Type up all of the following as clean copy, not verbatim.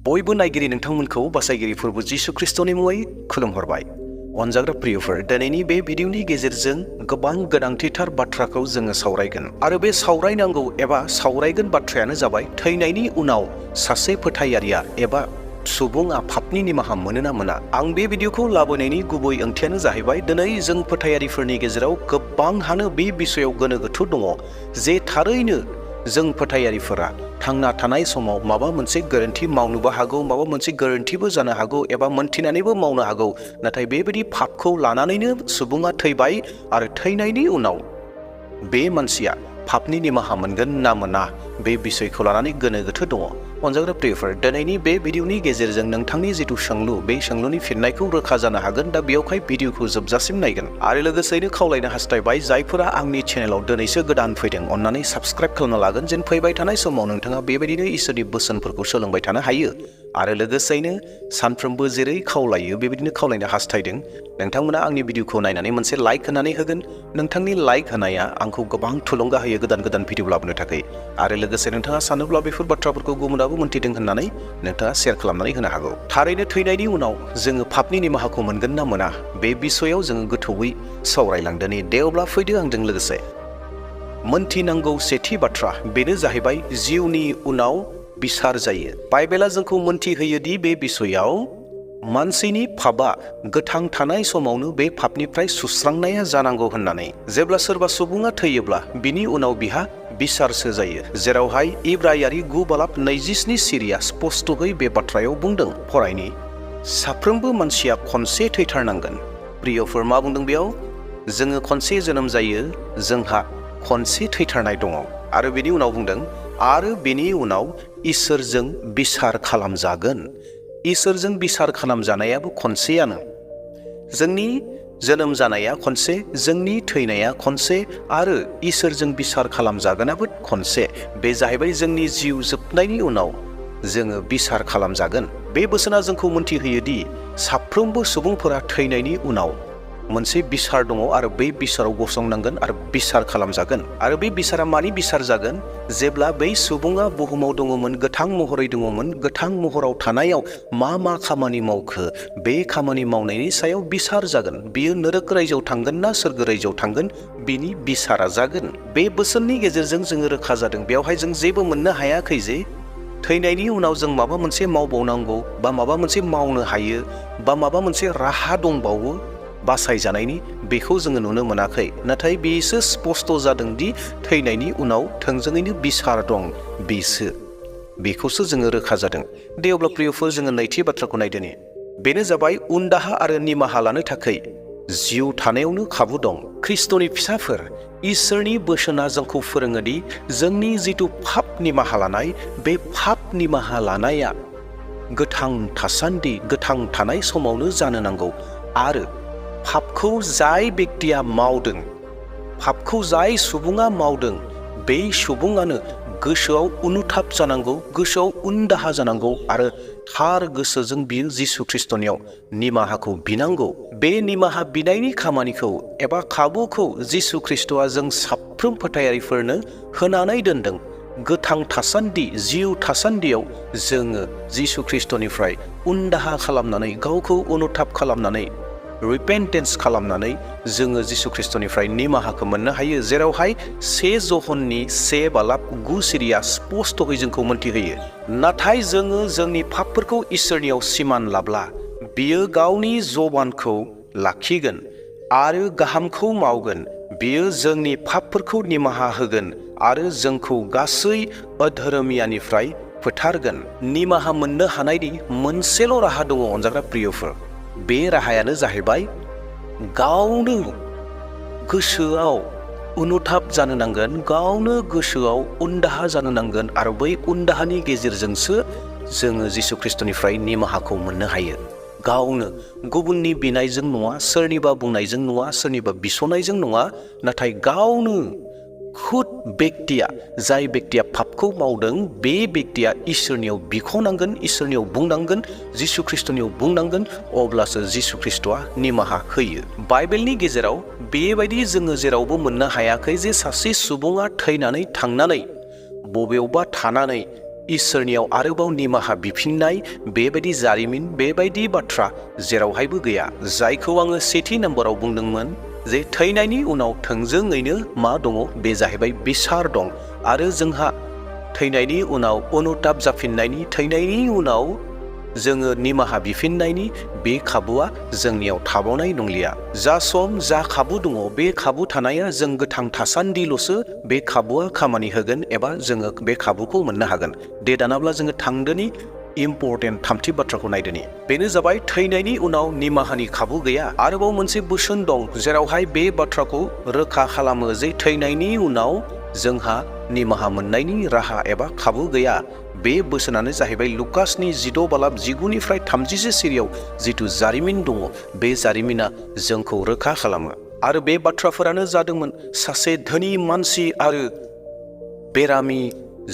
बयबो नायगिरि नोंथांमोनखौ बासायगिरि फोरबो जिसु ख्रिस्टनि मुङै खुलुमहरबाय। अनजाग्रा प्रियफोर, दिनैनि बे भिडिअनि गेजेरजों गोबां गोनांथिथार बाथ्राखौ जोङो सावरायगोन आरो बे सावरायनांगौ एबा सावरायगोन बाथ्रायानो जाबाय थैनायनि उनाव सासे फोथायारिया एबा सुबुङा पापनि निमाहा मोनो ना मोना। आं बे भिडिअखौ लाबोनायनि गुबै ओंथियानो जाहैबाय दिनै जों फोथायारिफोरनि गेजेराव गोबांहानो बे बिषयाव गोनो गोथो दङ जे थारैनो जों फोथायारिफोरा थांना थानाय समाव माबा मोनसे गोरोन्थि मावनोबो हागौ, माबा मोनसे गोरोन्थिबो जानो हागौ एबा मोनथिनानैबो मावनो हागौ, नाथाय बेबायदि पापखौ लानानैनो सुबुङा थैबाय आरो थैनायनि उनाव बे मानसिया पापनि निमाहा मोनगोन ना मोना बे बिषयखौ लानानै गोनो गोथो दङ। अनजाग्रा प्रियफोर, दिनैनि बे भिडिअनि गेजेरजों नोंथांनि जिथु सोंलु बे सोंलुनि फिननायखौ रोखा जानो हागोन। दा बेयावहाय भिडिअखौ जोबजासिम नायगोन आरो लोगोसेनो खावलायनो हास्थायबाय जायफोरा आंनि चेनेलाव दिनैसो गोदान फैदों अन्नानै साबस्क्राइब खालामना लागोन, जेन फैबाय थानाय समाव नोंथाङा बेबायदिनो इसोरनि बोसोनफोरखौ सोलोंबाय थानो हायो। आरो लोगोसेनो सानफ्रोमबो जेरै खावलायो बेबायदिनो खावलायनो हास्थायदों नोंथांमोना आंनि भिडिअखौ नायनानै मोनसे लाइक होनानै होगोन। नोंथांनि लाइक होनाया आंखौ गोबां थुलुंगा होयो गोदान गोदान भिडिअ लाबोनो थाखाय। आरो लोगोसे नोंथाङा सानोब्ला बेफोर बाथ्राफोरखौ गुबुनाबो मोन्थिदों होननानै नोंथाङा शेयार खालामनानै होनो हागौ। थारैनो थैनायनि उनाव जोङो पापनि निमाहाखौ मोनगोन ना मोना बे बिषयाव जोङो गोथौयै सावरायलांदोनि। दे अब्ला फैदो आंजों लोगोसे। मोनथिनांगौ सेथि बाथ्रा बेनो जाहैबाय जिउनि उनाव बिसार जायो। बाइबेला जोंखौ मोनथिहोयो दि बे बिषयाव मानसिनि पापआ गोथां थानाय समावनो बे पापनिफ्राय सुस्रांनाया जानांगौ होननानै। जेब्ला सोरबा सुबुङा थैयोब्ला बिनि उनाव बिहा बिसारसो जायो, जेरावहाय इब्रायारि 9:27 सिरिया स्पष्टयै बे बाथ्रायाव बुंदों। फरायनि, साफ्रोमबो मानसिया खनसे थैथारनांगोन। प्रियफोर, मा बुंदों बेयाव? जोङो खनसे जोनोम जायो, जोंहा खनसे थैथारनाय दङ। आरो बेनि उनाव बुंदों, आरो बेनि उनाव इसोरजों बिसार खालामजागोन। इसोरजों बिसार खालामजानायाबो खनसेयानो। जोंनि जोनोम जानाया खनसे, जोंनि थैनाया खनसे आरो इसोरजों बिसार खालामजागोनाबो खनसे। बे जाहैबाय जोंनि जिउ जोबनायनि उनाव जोङो बिसार खालामजागोन। बे बोसोना जोंखौ मोनथिहोयो दि साफ्रोमबो सुबुंफोरा थैनायनि उनाव मोनसे बिसार दङ आरो बे बिसाराव गसंनांगोन आरो बिसार खालामजागोन। आरो बे बिसारा मानि बिसार जागोन? जेब्ला बै सुबुङा बुहुमाव दङमोन, गोथां महरै दङमोन, गोथां महराव थानायाव मा खामानि मावखो बे खामानि मावनायनि सायाव बिसार जागोन। बियो नरक रायजोआव थांगोन ना सोरगो रायजोआव थांगोन बिनि बिसारा जागोन। बे बोसोननि गेजेरजों जोङो रोखा जादों। बेवहाय जों जेबो मोननो हायाखै जे थैनायनि उनाव जों माबा मोनसे मावबावनांगौ बा माबा मोनसे मावनो हायो बा माबा मोनसे राहा दंबावो बासायजानायनि, बेखौ जोङो नुनो मोनाखै। नाथाय बेसो स्पष्ट जादों दि थैनायनि उनाव थोंजोङैनो बिसार दं। बेखौसो जोङो रोखा जादों। दे अब्ला प्रियफोर, जोङो नैथि बाथ्राखौ नायदोनि। बेनो जाबाय उनदाहा आरो निमाहा लानो थाखाय जिउ थानायावनो खाबु दं। ख्रिस्ट'नि फिसाफोर, इसोरनि बोसोना जोंखौ फोरोङो दि जोंनि जिथु पाप निमाहा लानाय, बे पाप निमाहा लानाया गोथां थासान्दि, गोथां थानाय समावनो जानो नांगौ। आरो पापखौ जाय बेक्तिया मावदों, पापखौ जाय सुबुङा मावदों, बे सुबुङानो गोसोआव उनुथाप जानांगौ, गोसोआव उनदाहा जानांगौ आरो थार गोसोजों बियो जिसु ख्रिस्टनियाव निमाहाखौ बिनांगौ। बे निमाहा बिनायनि खामानिखौ एबा खाबुखौ जिसु ख्रिस्टआ जों साफ्रोम फोथायारिफोरनो होनानै दोनदों। गोथां थासान्दि, जिउ थासान्दियाव जोङो जिसु ख्रिस्टनिफ्राय उनदाहा खालामनानै, गावखौ उनुथाप खालामनानै, रिपेन्टेन्स खालामनानै जोङो जिसु ख्रिस्टनिफ्राय निमाहाखौ मोननो हायो। जेरावहाय 1 ज'हननि 1:9 सिरिया स्पष्टयै जोंखौ मोनथिहोयो। नाथाय जोङो जोंनि पापफोरखौ इसोरनियाव सिमान लाब्ला बियो गावनि जबानखौ लाखिगोन आरो गाहामखौ मावगोन। बियो जोंनि पापफोरखौ निमाहा होगोन आरो जोंखौ गासै अधर्मियानिफ्राय फोथारगोन। निमाहा मोननो हानायनि मोनसेल' राहा दङ अनजाग्रा प्रियफोर। बे राहायानो जाहैबाय गावनो गोसोआव उनुथाप जानो नांगोन, गावनो गोसोआव उनदाहा जानो नांगोन आरो बै उनदाहानि गेजेरजोंसो जोङो जिसु ख्रिस्टनिफ्राय निमाहाखौ मोननो हायो। गावनो, गुबुननि बिनायजों नङा, सोरनिबा बुंनायजों नङा, सोरनिबा बिसनायजों नङा, नाथाय गावनो खुद बेक्तिया, जाय बेक्तिया पापखौ मावदों, बे बेक्तिया इसोरनियाव बिख'नांगोन, इसोरनियाव बुंनांगोन, जिसु ख्रिस्टनियाव बुंनांगोन, अब्लासो जिसु ख्रिस्टआ निमाहा होयो। बाइबेलनि गेजेराव बेबायदि जोङो जेरावबो मोननो हायाखै जे सासे सुबुङा थैनानै थांनानै बबेयावबा थानानै इसोरनियाव आरोबाव निमाहा बिफिननाय बेबायदि जारिमिन बेबायदि बाथ्रा जेरावहायबो गैया। जायखौ आङो सेथि नाम्बाराव बुंदोंमोन जे थैनायनि उनाव थोंजोङैनो मा दङ बे जाहैबाय बिसार दं आरो जोंहा थैनायनि उनाव अनुताप जाफिननायनि थैनायनि उनाव जोङो निमाहा बिफिननायनि बे खाबुआ जोंनियाव थाबावनाय नंलिया। जा सम जा खाबु दङ बे खाबु थानाया जों गोथां थासान्दिल'सो बे खाबुआ खामानि होगोन एबा जोङो बे खाबुखौ मोननो हागोन। दे दानाब्ला जोङो थांदोनि इम्परटेन्ट थामथि बाथ्राखौ नायदोनि। बेनो जाबाय थैनायनि उनाव निमाहानि खाबु गैया। आरोबाव मोनसे बोसोन दं जेरावहाय बे बाथ्राखौ रोखा खालामो जे थैनायनि उनाव जोंहा निमाहा मोननायनि राहा एबा खाबु गैया। बे बोसोनानो जाहैबाय लुकासनि 16:19 30 सिरियाव जिथु जारिमिन दङ बे जारिमिना जोंखौ रोखा खालामो। आरो बे बाथ्राफोरानो जादोंमोन सासे धोनि मानसि आरो बेरामि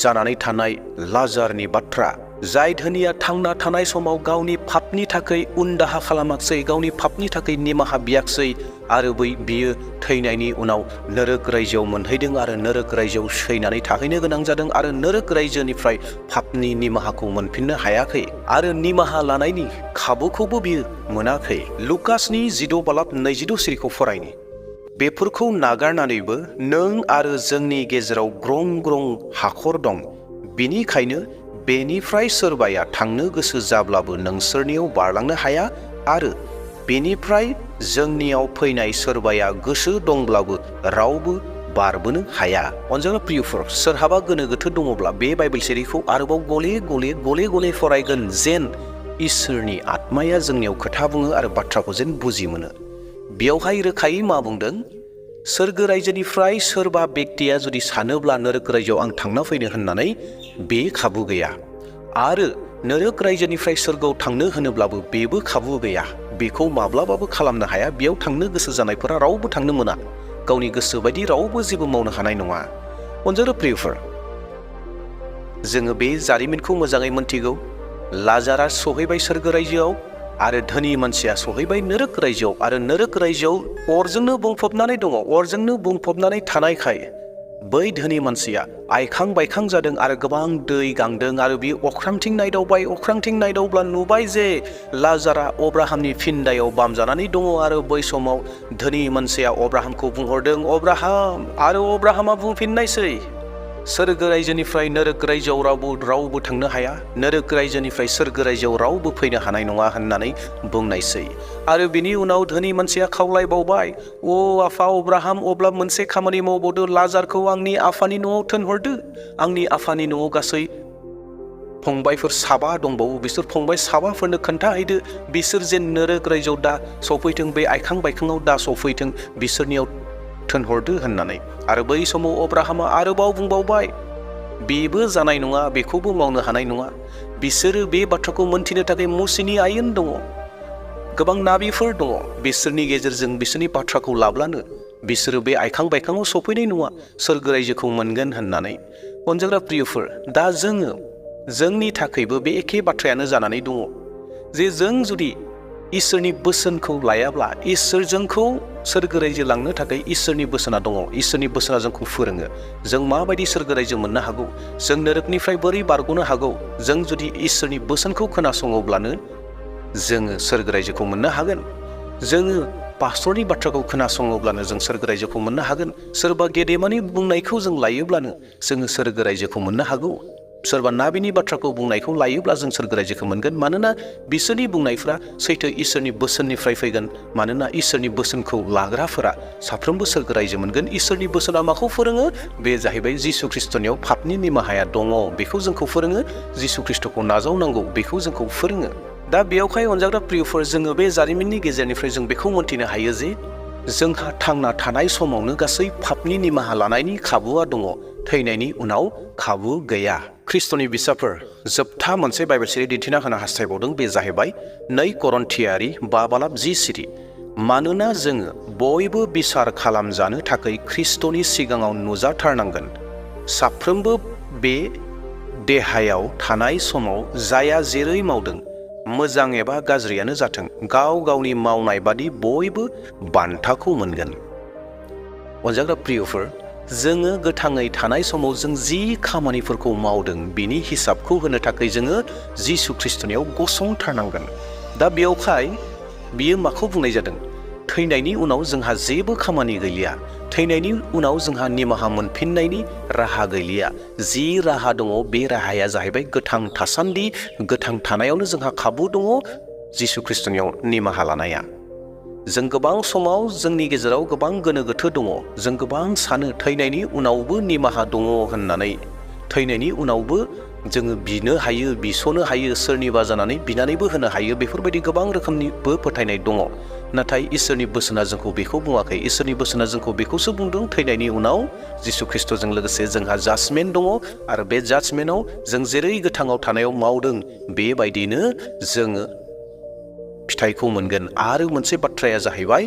जानानै थानाय लाजारनि बाथ्रा। जाय धोनिया थांना थानाय समाव गावनि पापनि थाखाय उनदाहा खालामाखसै, गावनि पापनि थाखाय निमाहा बियाखसै आरो बियो थैनायनि उनाव नरक रायजोआव मोनहैदों आरो नरक रायजोआव सैनानै थाहैनो गोनां जादों आरो नरक रायजोनिफ्राय पापनि निमाहाखौ मोनफिननो हायाखै आरो निमाहा लानायनि खाबुखौबो बियो मोनाखै। लुकासनि 16:22 सिरिखौ फरायनि। बेफोरखौ नागारनानैबो नों आरो जोंनि गेजेराव ग्रं ग्रं हाखर दं, बिनिखायनो बेनिफ्राय सोरबाया थांनो गोसो जाब्लाबो नोंसोरनियाव बारलांनो हाया आरो बेनिफ्राय जोंनियाव फैनाय सोरबाया गोसो दंब्लाबो रावबो बारबोनो हाया। अनजाग्रा प्रियफोर, सोरहाबा गोनो गोथो दङब्ला बे बाइबेल सिरिखौ आरोबाव गले गले फरायगोन जेन इसोरनि आत्माया जोंनियाव खोथा बुङो आरो बाथ्राखौ जेन बुजि मोनो। बेयावहाय रोखायै मा बुंदों? सोरगो रायजोनिफ्राय सोरबा बेक्तिया जुदि सानोब्ला नरक रायजोआव आं थांना फैनो होननानै बे खाबु गैया आरो नरक रायजोनिफ्राय सोरगोआव थांनो होनोब्लाबो बेबो खाबु गैया। बेखौ माब्लाबाबो खालामनो हाया। बेयाव थांनो गोसो जानायफोरा रावबो थांनो मोना। गावनि गोसो बायदि रावबो जेबो मावनो हानाय नङा। अनजाग्रा प्रियफोर, जोङो बे जारिमिनखौ मोजाङै मोनथिगौ। लाजारा सहैबाय सोरगो रायजोआव आरो धोनि मानसिया सहैबाय नरक रायजोआव आरो नरक रायजोआव अरजोंनो बुंफबनानै दङ। अरजोंनो बुंफबनानै थानायखाय बै धोनि मानसिया आइखां बायखां जादों आरो गोबां दै गांदों आरो बियो अख्रांथिं नायदावबाय। अख्रांथिं नायदावब्ला नुबाय जे लाजारा अब्राहामनि फिन्दायाव बामजानानै दङ आरो बै समाव धोनि मानसिया अब्राहामखौ बुंहरदों, अब्राहाम, आरो अब्राहामा बुंफिननायसै, सोरगो रायजोनिफ्राय नरक रायजोआव रावबो थांनो हाया, नरक रायजोनिफ्राय सोरगो रायजोआव रावबो फैनो हानाय नङा होननानै बुंनायसै। आरो बिनि उनाव धोनि मानसिया खावलायबावबाय, ओ आफा अब्राहाम, अब्ला मोनसे खामानि मावबावदो, लाजारखौ आंनि आफानि न'आव थोनहरदो। आंनि आफानि न'आव गासै फंबायफोर 7 दंबावो, बिसोर फंबाय 7फोरनो खोन्थाहैदो बिसोर जेन नरक रायजोआव दा सफैथों, बे आइखां बायखाङाव दा सफैथों, बिसोरनियाव थोनहरदो होननानै। आरो बै समाव अब्राहामा आरोबाव बुंबावबाय, बेबो जानाय नङा, बेखौबो मावनो हानाय नङा। बिसोरो बे बाथ्राखौ मोनथिनो थाखाय मुसिनि आयेन दङ, गोबां नाबिफोर दङ। बिसोरनि गेजेरजों बिसोरनि बाथ्राखौ लाब्लानो बिसोरो बे आइखां बायखाङाव सफैनाय नङा, सोरगो रायजोखौ मोनगोन होननानै। अनजाग्रा प्रियफोर, दा जोंनि थाखायबो बे एखे बाथ्रायानो जानानै दङ जे जों जुदि इसोरनि बोसोनखौ लायाब्ला, इसोर जोंखौ सोरगो रायजो लांनो थाखाय इसोरनि बोसोना दङ। इसोरनि बोसोना जोंखौ फोरोङो जों माबायदि सोरगो रायजो मोननो हागौ, जों नरकनिफ्राय बोरै बारग'नो हागौ। जों जुदि इसोरनि बोसोनखौ खोनासङोब्लानो जोङो सोरगो रायजोखौ मोननो हागोन। जोङो पास्टरनि बाथ्राखौ खोनासङोब्लानो जों सोरगो रायजोखौ मोननो हागोन। सोरबा गेदेमानि बुंनायखौ जों लायोब्लानो जोङो सोरगो रायजोखौ मोननो हागौ। सोरबा नाबिनि बाथ्राखौ बुंनायखौ लायोब्ला जों सोरगो रायजोखौ मोनगोन। मानोना बिसोरनि बुंनायफ्रा सैथो इसोरनि बोसोननिफ्राय फैगोन। मानोना इसोरनि बोसोनखौ लाग्राफोरा साफ्रोमबो सोरगो रायजो मोनगोन। इसोरनि बोसोना माखौ फोरोङो? बे जाहैबाय जिसु ख्रिस्टनियाव पापनि निमाहाया दङ, बेखौ जोंखौ फोरोङो। जिसु ख्रिस्टखौ नाजावनांगौ, बेखौ जोंखौ फोरोङो। दा बेयावहाय अनजाग्रा प्रियफोर, जोङो बे जारिमिननि गेजेरनिफ्राय जों बेखौ मोनथिनो हायो जे जोंहा थांना थानाय समावनो गासै पापनि निमाहा लानायनि खाबुआ दङ, थैनायनि उनाव खाबु गैया। ख्रिस्टनि बिसाफोर, जोबथा मोनसे बाइबेल सिरि दिन्थिना होनो हास्थायबावदों, बे जाहैबाय 2 करन्थियारि 5:10 सिरि। मानोना जोङो बयबो बिसार खालामजानो थाखाय ख्रिस्टनि सिगाङाव नुजाथारनांगोन। साफ्रोमबो बे देहायाव थानाय समाव जाया जेरै मावदों, मोजां एबा गाज्रियानो जाथों, गाव गावनि मावनाय बादि बयबो बान्थाखौ मोनगोन। अनजाग्रा प्रियफोर, जोङो गोथाङै थानाय समाव जों जि खामानिफोरखौ मावदों बिनि हिसाबखौ होनो थाखाय जोङो जिसु ख्रिस्टनियाव गसंथारनांगोन। दा बेयावहाय बियो माखौ बुंनाय जादों? थैनायनि उनाव जोंहा जेबो खामानि गैलिया, थैनायनि उनाव जोंहा निमाहा मोनफिननायनि राहा गैलिया। जि राहा दङ बे राहाया जाहैबाय गोथां थासान्दि, गोथां थानायावनो जोंहा खाबु दङ जिसु ख्रिस्टनियाव निमाहा लानाया। जों गोबां समाव जोंनि गेजेराव गोबां गोनो गोथो दङ। जों गोबां सानो थैनायनि उनावबो निमाहा दङ होननानै, थैनायनि उनावबो जोङो बिनो हायो, बिस'नो हायो, सोरनिबा जानानै बिनानैबो होनो हायो। बेफोरबायदि गोबां रोखोमनिबो फोथायनाय दङ। नाथाय इसोरनि बोसोना जोंखौ बेखौ बुङाखै। इसोरनि बोसोना जोंखो बेखौसो बुंदों, थैनायनि उनाव जिसु ख्रिस्टजों लोगोसे जोंहा जाजमेन्ट दङ आरो बे जाजमेन्टआव जों जेरै गोथाङाव थानायाव मावदों बेबायदिनो जोङो फिथाइखौ मोनगोन। आरो मोनसे बाथ्राया जाहैबाय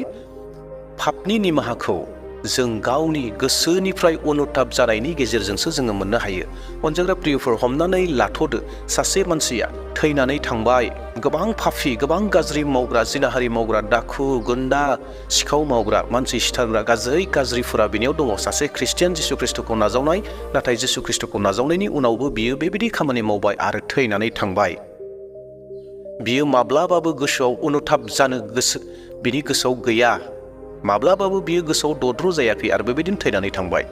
पापनि निमाहाखौ जों गावनि गोसोनिफ्राय अनुताप जानायनि गेजेरजोंसो जोङो मोननो हायो। अनजाग्रा प्रियफोर, हमनानै लाथ'दो सासे मानसिया थैनानै थांबाय, गोबां पापि, गोबां गाज्रि मावग्रा, जिनाहारि मावग्रा, दाखु गुन्दा, सिखाव मावग्रा, मानसि सिथारग्रा गाज्रिफोरा बेनियाव दङ। सासे ख्रिस्टियान जिसु ख्रिस्टखौ नाजावनाय, नाथाय जिसु ख्रिस्टखौ नाजावनायनि उनावबो बियो बेबायदि खामानि मावबाय आरो थैनानै थांबाय। बियो माब्लाबाबो गोसोआव अनुताप जानो बिनि गोसोआव गैया। माब्लाबाबो बियो गोसोआव दद्र जायाखै आरो बेबायदिनो थैनानै थांबाय।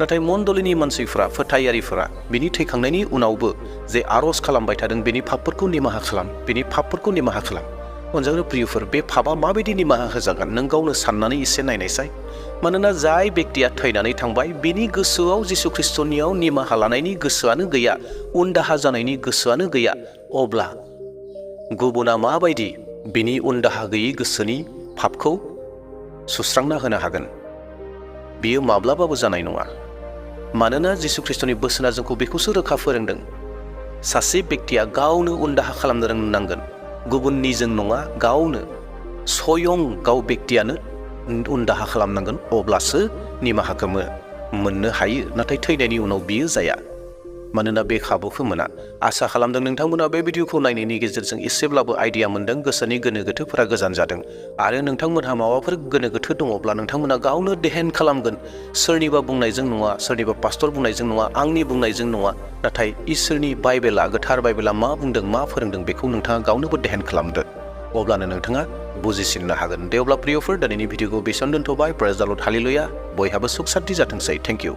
नाथाय मण्डलीनि मानसिफोरा, फोथायारिफोरा बिनि थैखांनायनि उनावबो जे आरज खालामबाय थादों, बिनि पापफोरखौ निमाहा खालाम, बिनि पापफोरखौ निमाहा खालाम। अनजाग्रा प्रियफोर, बे पापा माबायदि निमाहा होजागोन? नों गावनो साननानै एसे नायनायसाय। मानोना जाय बेक्तिया थैनानै थांबाय बिनि गोसोआव जिसु ख्रिस्टनियाव निमाहा लानायनि गोसोआनो गैया, उनदाहा जानायनि गोसोआनो गैया, अब्ला गुबुना माबायदि बिनि उनदाहा गैयै गोसोनि पापखौ सुस्रांना होनो हागोन? बियो माब्लाबाबो जानाय नङा। मानोना जिसु ख्रिस्टनि बोसोना जोंखौ बेखौसो रोखा फोरोंदों। सासे बेक्तिया गावनो उनदाहा खालामनो रोंनांगोन, गुबुननिजों नङा, गावनो स्वयं गाव बेक्तियानो उनदाहा खालामनांगोन, अब्लासो निमाहाखौ मोननो हायो। नाथाय थैनायनि उनाव बियो जाया, मानोना बे खाबुखौ मोना। आसा खालामदों नोंथांमोना बे भिडिअखौ नायनायनि गेजेरजों एसेब्लाबो आइडिया मोनदों, गोसोनि गोनो गोथोफोरा गोजान जादों। आरो नोंथांमोनहा माबाफोर गोनो गोथो दङब्ला नोंथांमोना गावनो देहेन खालामगोन। सोरनिबा बुंनायजों नङा, सोरनिबा पास्टर बुंनायजों नङा, आंनि बुंनायजों नङा, नाथाय इसोरनि बाइबेला, गोथार बाइबेला मा बुंदों, मा फोरोंदों बेखौ नोंथाङा गावनोबो देहेन खालामदो। अब्लानो नोंथाङा बुजिसिननो हागोन। दे अब्ला प्रियफोर, दिनैनि भिडिअखौ बेसेबां दोनथ'बाय। प्रेज द लर्ड, हालेलुया। बयहाबो सुख सान्ति जाथोंसै। Thank you.